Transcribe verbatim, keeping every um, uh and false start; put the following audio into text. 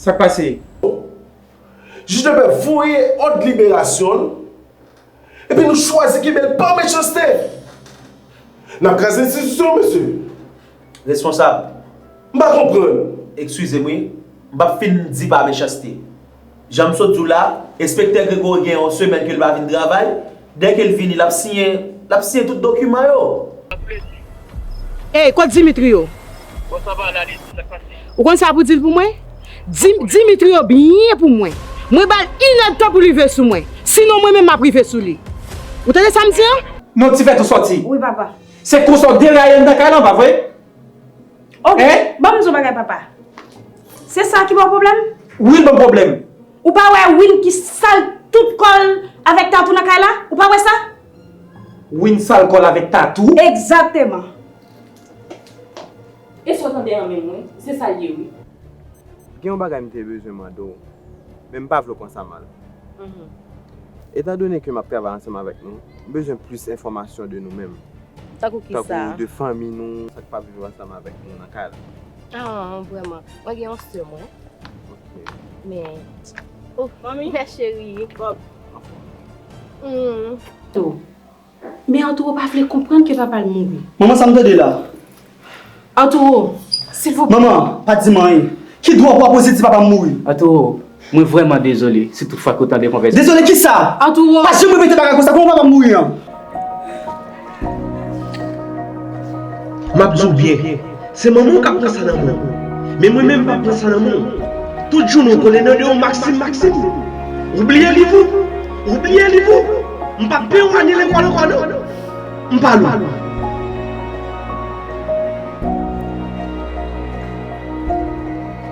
Sa k pase? Jij de pè voye òd liberasyon l, epi nou chwazi kenbe l pa mechanste. N ap kraze enstitisyon, mesye. Responsab. M pa konprann. Eskize m, wi. M p ap fin di pa mechanste. Jan m sot di w la, enspektè Gregory gen yon semèn ke l pa vin travay. Dèke l vini, l ap siyen, l ap siyen tout dokiman yo. Ey, kot Dimitri yo? Ou konn sa pou di l pou mwen? Di, Dimitri yo byen pou mwen. Mwen ba l inèdtan pou l rive sou mwen. Sinon, mwen menm m ap rive sou li. Ou tande sa m di an? Non, ti fèt ou sòti. Wi, papa. Se konsa w deraye anndan kay lan, pa vre? Ok, ban m di w bagay, papa. Se sa ki ba w pwoblèm? Wi, l ban m pwoblèm. Ou pa wè Win ki sal tout kò l avèk Tatou nan kay la? Ou pa wè sa? Win sal kò l avèk Tatou? Egzakteman. E sa w tande an menm, wi. Se sa l ye, wi. Gen yon bagay m te bezwen mande w, men m pa vle w pran sa mal. Mhm. Etandone ke m ap travay ansanm avèk nou, m bezwen plis enfòmasyon de nou menm. Tankou kisa? Tankou de fanmi nou, sa k p ap viv ansanm avèk nou nan kay la. Ah, vrèman. Mwen gen yon sè mwen. Ok. Men, oh, manmi, mè cheri. Bob. Hmm. Tou. Men Arturo pa vle konprann ke papa l mouri. Manman, sa m tande la? Arturo, silvouplè. Manman, pa di m anyen. Ki dwa w pran pozisyon papa m mouri? Arturo, mwen vrèman dezole si tout fwa ke w tande konvèsasyon. Dezole kisa? Arturo. Pa janm repete bagay konsa. Kòman papa m mouri an? M ap di w byen, se manman w k ap pran sa nan men w. Men mwen menm, m p ap pran sa nan men w. Tout jounen w konnen nan de w Maxime, Maxime. Ou bliye liv ou? Ou bliye liv ou? M p ap peye w ane lekòl ankò non. M pale w.